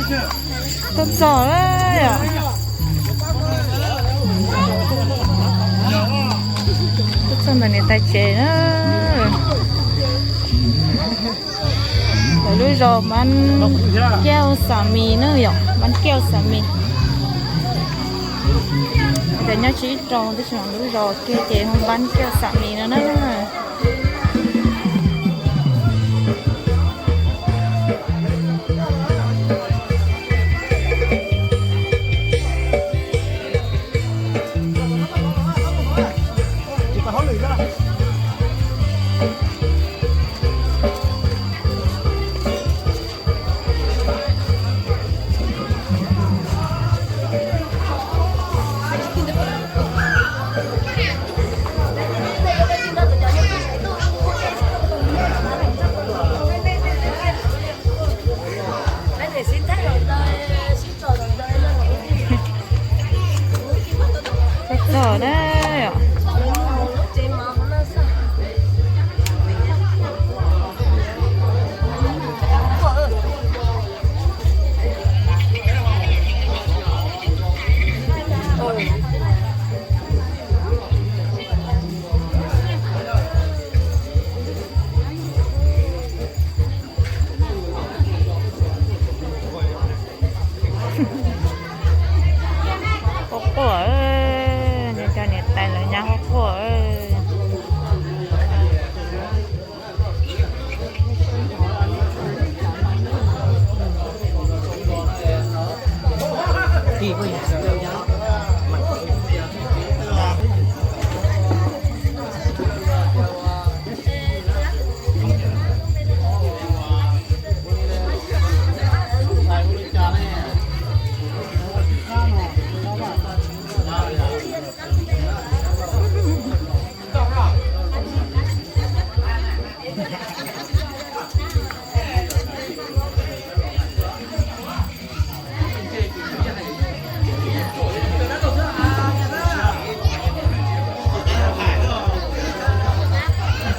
Tuaj txog lawm yom. Tuaj txog ntawm niam tais tsev na. Lawv lub zos Npab Kiaus Xam Mis na yom, Npab Kiaus Xam Mis. Ces nyob tsis ib rooj tab sis mas lub zos kiag ces hu Npab Kiaus Xam Mis no na. Txog txog na. Quaj quaj, nyob cov niam tais lawv nyab quaj quaj.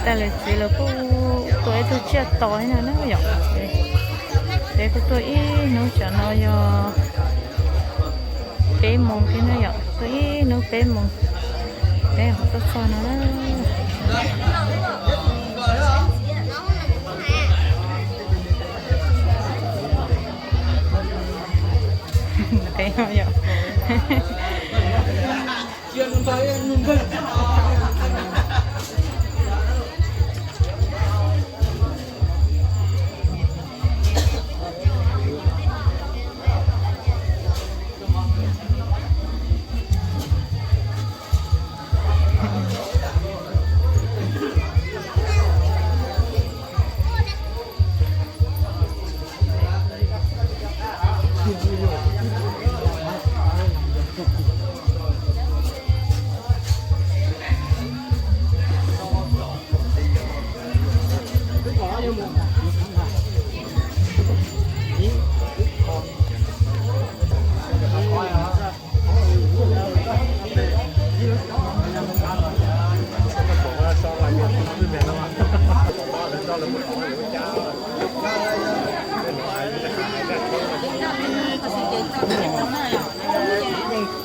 Tais lawv txiv lawv kuj tuaj ib tug tsiaj to no na yom. Ces kuj tuaj ib hnub, tsam no yog peb moos thiab na yom, tuaj ib hnub peb moos, peb ho tuaj txog no na. Peb ho yom.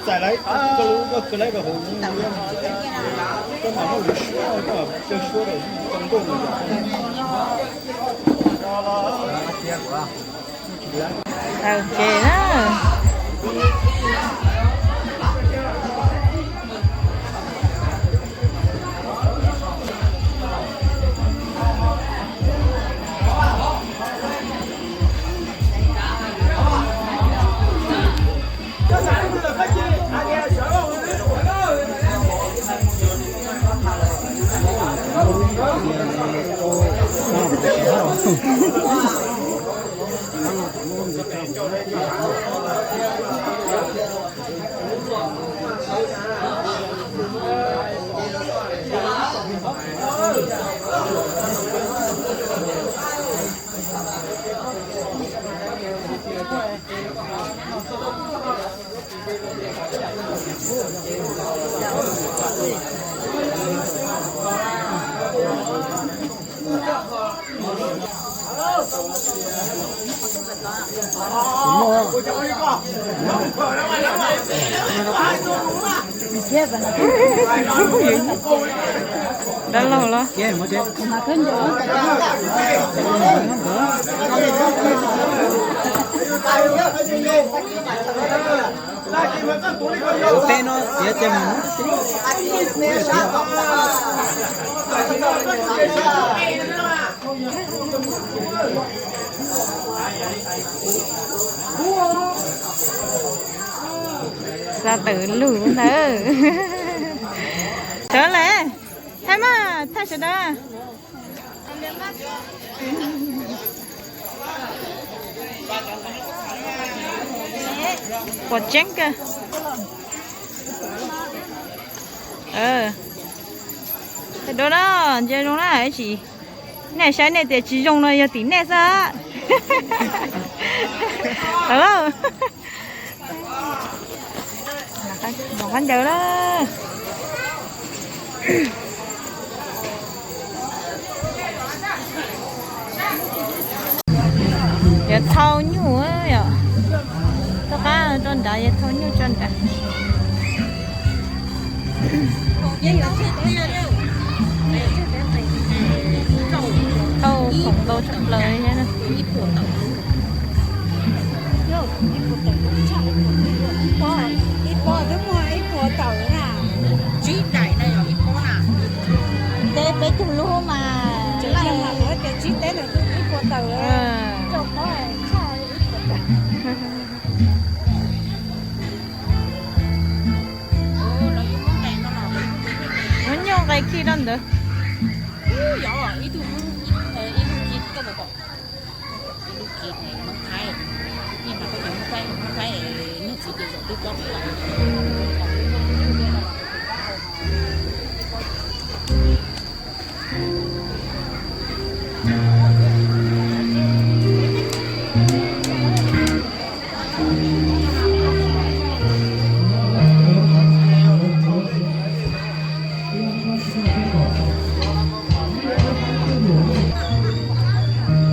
Txais lawv koj lub koj kwv lawv rau hauv, koj mam muab lwv suab, koj mam caw suab rau tau nkauj mus. Taw ces na. Dab laug los. Peb no tiav ces mus. Xa tawm lug ntawd. Sawv lawm, thaij mas, thaij sawv daws. Puas tseeb kawg. Dua no, ntsia zoo na, tsis, nej saib nej tias tsis zoo no yog tim nej xwb. Mus qab ncaws na. Yuav thau nyuj yom. Tom qab rau nrad, yuav thau nyuj tso nrad. Thau khoom ntau tshaj plaws li thiab na. Ib pob twb muag ib puas tawm na. Nte peb caug lub mas. Tias tsib teb lawm twb ib puas tawm. Muab nyuj nqe khi rau ntawd.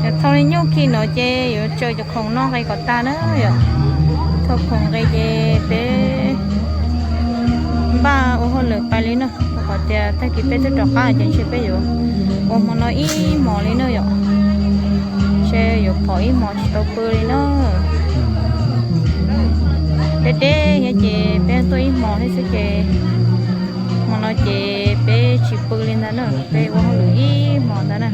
Yog thau li nyuj khi no ces yuav tsaws cov khoom no nqe kom tag na yom. Thau khoom nqe ces peb npaj ua hauj lwm pais li na. Rau qhov tias tag kis peb twb rov qab ces ntshe peb yuav ua hmo no ib hmos li na yom. Ntshe yuav phom ib hmos tsis tau pw li na. Deb deb thiab ces peb tuaj ib hmos thiab xwb ces hmo no ces peb tsis pw li ntag na, peb ua hauj lwm ib hmos ntag na.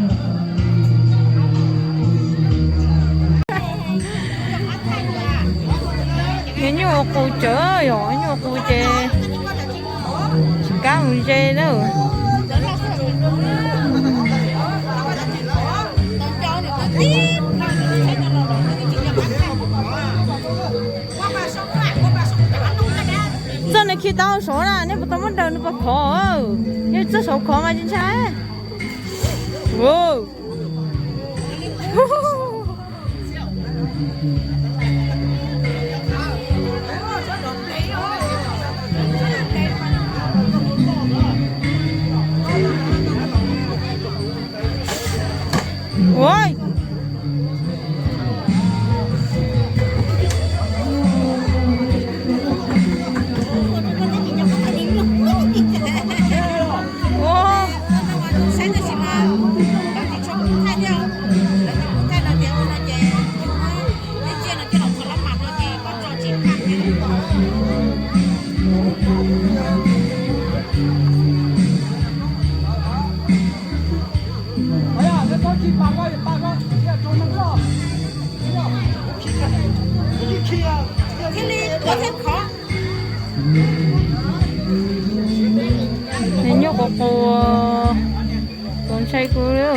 Nyuj ua qus tsawv yom, nyuj ua qus ces tsis kam mus ze na. Txoj no khi tau saud na, nej puas tau muab daws nws puas khov? Yog txoj saud khov mas tsis ntshai. Ua, Nws nyuj qus qus, tus ntshai kuv li.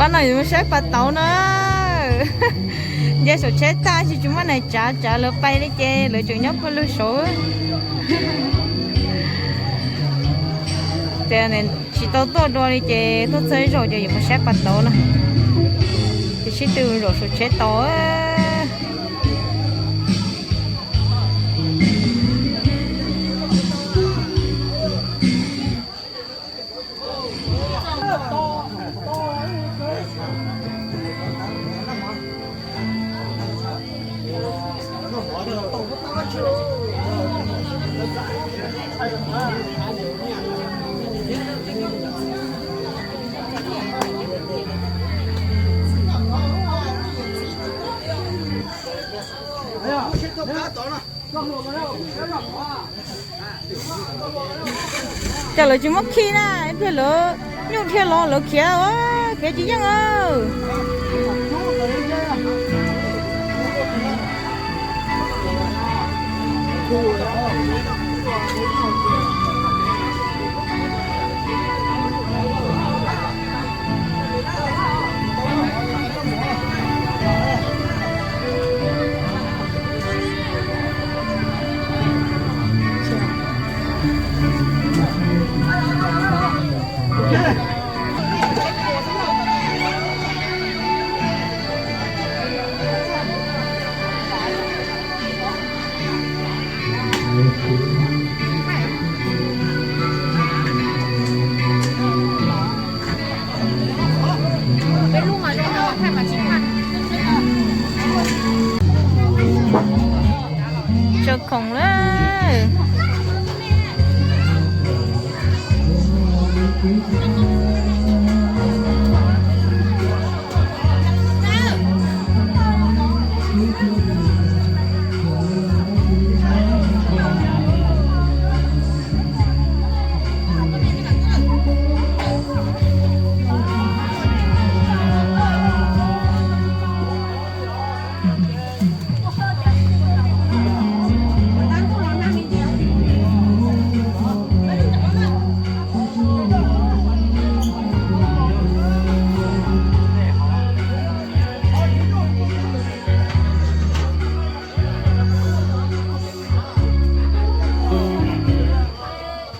Ob no yuav mus saib pas tauv no. Nce saum tsheb tag tsis tsis muaj neeg tsav tsav lawv pais li ces lawv tseem nyob pawg lug saud. Ces tsis tau tuaj dua li ces tuaj txog ib zaug ces yuav mus saib pas tauv no. Ces sib tw zaum saum tsheb tau. Ces lawv tsis muab khi na, ib pliag lawv nyuj dhia los lawv khiav, khiav tsis yeej. Tsaws khoom lawm.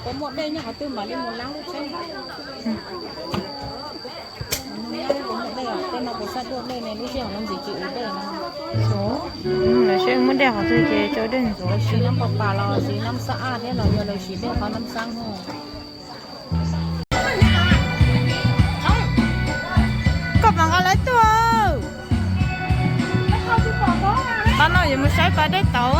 Puas muaj dej nyob qhov twg mam li mus lab lub tsheb. Muaj dej, tej no puas xav dua dej ne, lub sij hawm no ntxim tsis ua dej no. Lawv seb muaj dej qhov twg ces tso dej ntxuav. Siv nab pas pas los siv nab xab aj thiab los yog lawv siv dej qhov nab xab hos. Koj mam nqa lawv tuaj. Qhov no yuav mus saib pas dej tauv.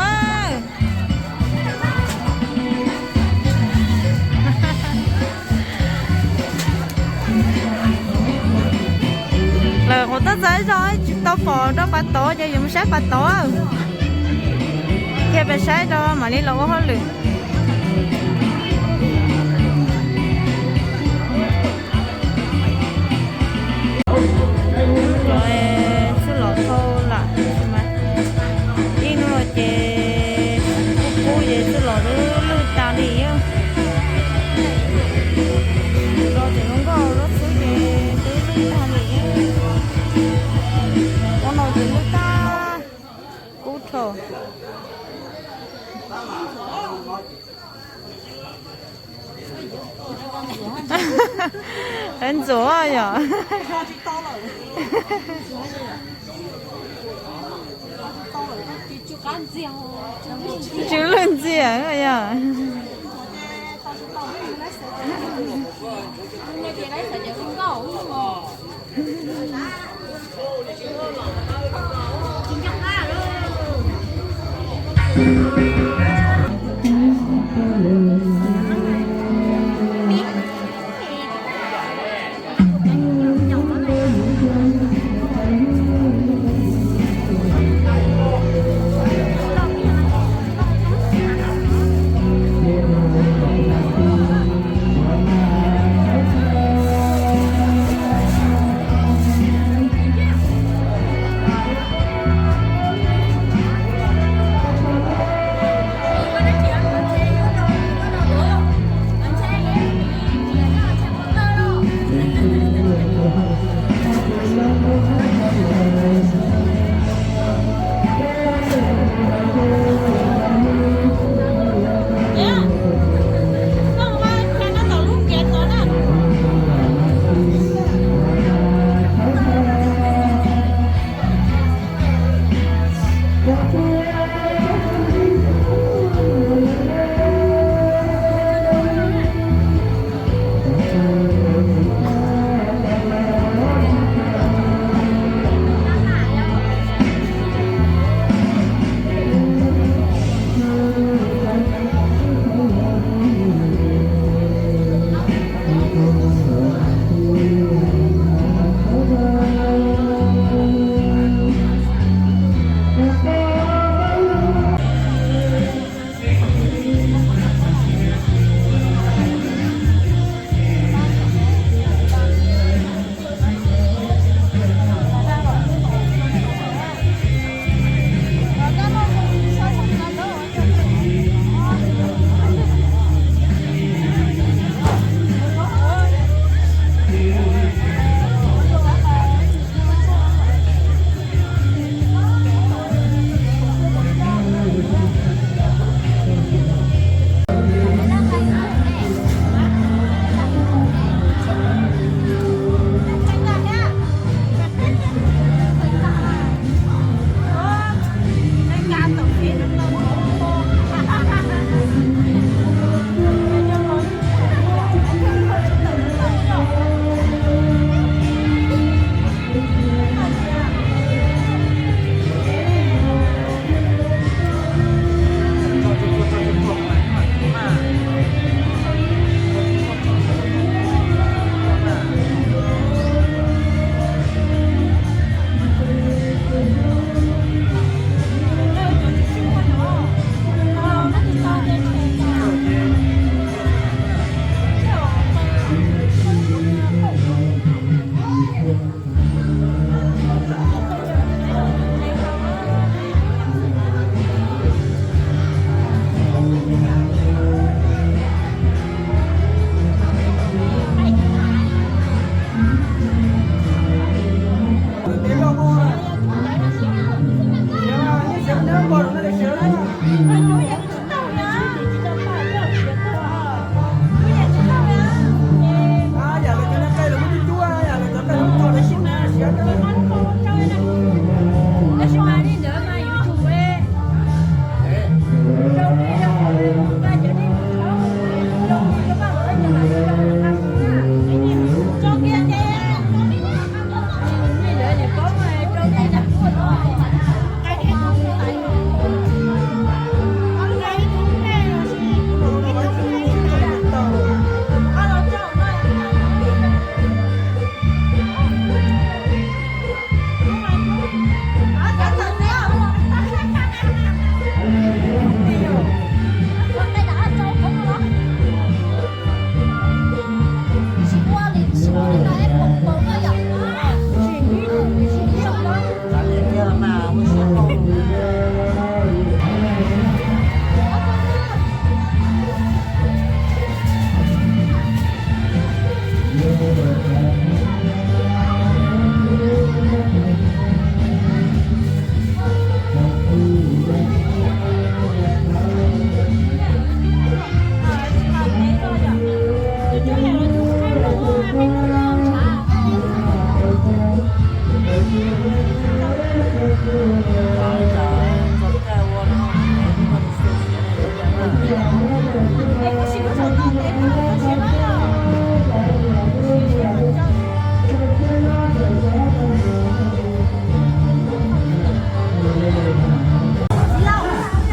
Lawv qhov tuaj txog ib zaug tsis tau pom rau pas tauv ces yuav mus saib pas tauv. Kiag peb saib rau mam li los ua hauj lwm. Cov txwj los thau lam ib hnub no ces kub kub ces txwj los twb lwj tas li. Los tseem zoo nkauj, lub txwb ces twb lwj tag li. Ua no ces lwj tag, kub dhau. Ntxuav yom. Tsw lwj ntxiag yom.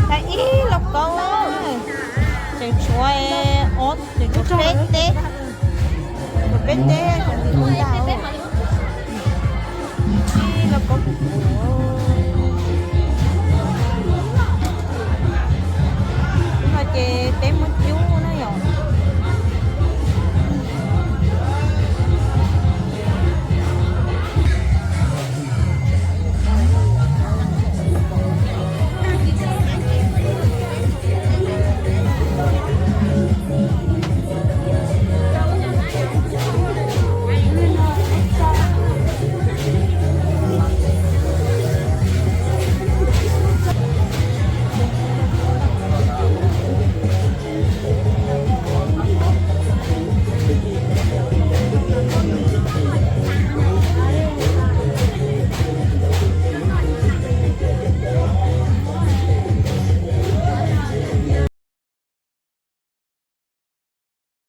Tau ib lauj kaub, tseem tshuav ob, tseem tshuav peb teb, tshuav peb teb, tshuav ntau.